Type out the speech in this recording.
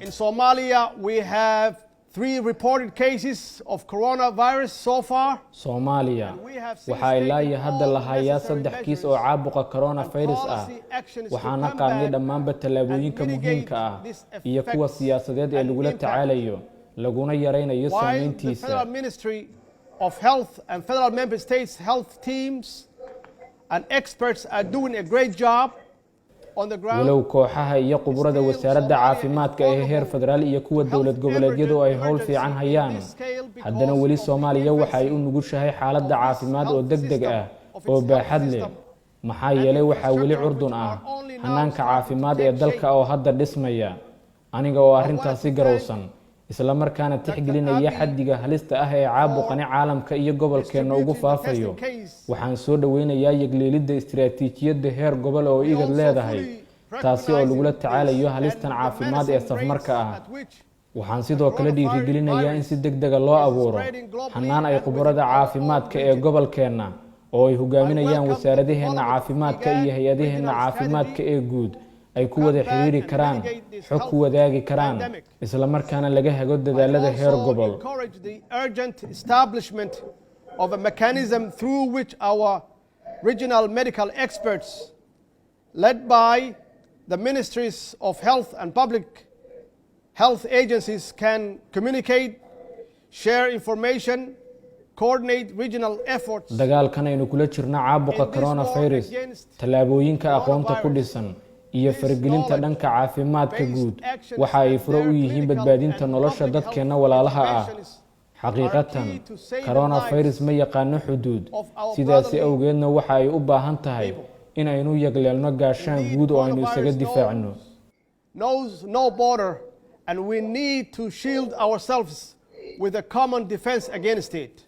In Somalia, we have three reported cases of coronavirus so far. Soomaaliya waxaa ilaa iyo hadda la hayaa saddex kiis oo caabuqa coronavirus ah, waxaana qaadnay dhammaanba tallaabooyinka muhiimka ah iyo kuwa siyaasadeed ee lagula tacaalayo laguna yaraynayo While the saameyntiisa. Federal Ministry of Health and federal member states' health teams and experts are doing a great job on the ground, Walow kooxaha iyo khuburada wasaaradda caafimaadka ee heer federaal iyo kuwa dowlad goboleedyadu ay howl fiican hayaan, haddana weli Soomaaliya waxa ay u nugushahay xaaladda caafimaad oo deg deg ah oo baaxad leh, maxaa yeelay waxaa weli curdun ah hanaanka caafimaad ee dalka oo hadda dhismaya. Aniga oo arrintaasi garowsan, islamarkaana tixgelinaya xaddiga halista ah ee caabuqani caalamka iyo gobolkeenna ugu faafayo, waxaan soo dhoweynayaa yagleelidda istiraatiijiyadda heer gobol oo IGAD leedahay, taasi oo lagula tacaalayo halistan caafimaad ee safmarka ah. Waxaan sidoo kale dhiirigelinayaa in si deg dega loo abuuro xanaan ay khubarada caafimaadka ee gobolkeenna oo ay hogaaminayaan wasaaradaheenna caafimaadka iyo hay-adaheenna caafimaadka ee guud ay ku wada xiriiri karaan, xog ku wadaagi karaan, islamarkaana laga hago dadaalada heer gobol. Encourage the urgent establishment of a mechanism through which our regional medical experts, led by the ministries of health and public health agencies, can communicate, share information, coordinate regional efforts. Dagaalkan aynu kula jirno caabuqa coronavirus, tallaabooyinka aqoonta ku dhisan iyo faragelinta dhanka caafimaadka guud waxa ay furo u yihiin badbaadinta nolosha dadkeenna walaalaha ah. Xaqiiqatan, coronavirus ma yaqaano xuduud, sidaasi awgeedna waxa ay u baahan tahay in aynu yagleelno gaashaan guud oo aynu isaga difaacno. Knows no border, and we need to shield ourselves with a common defense against it.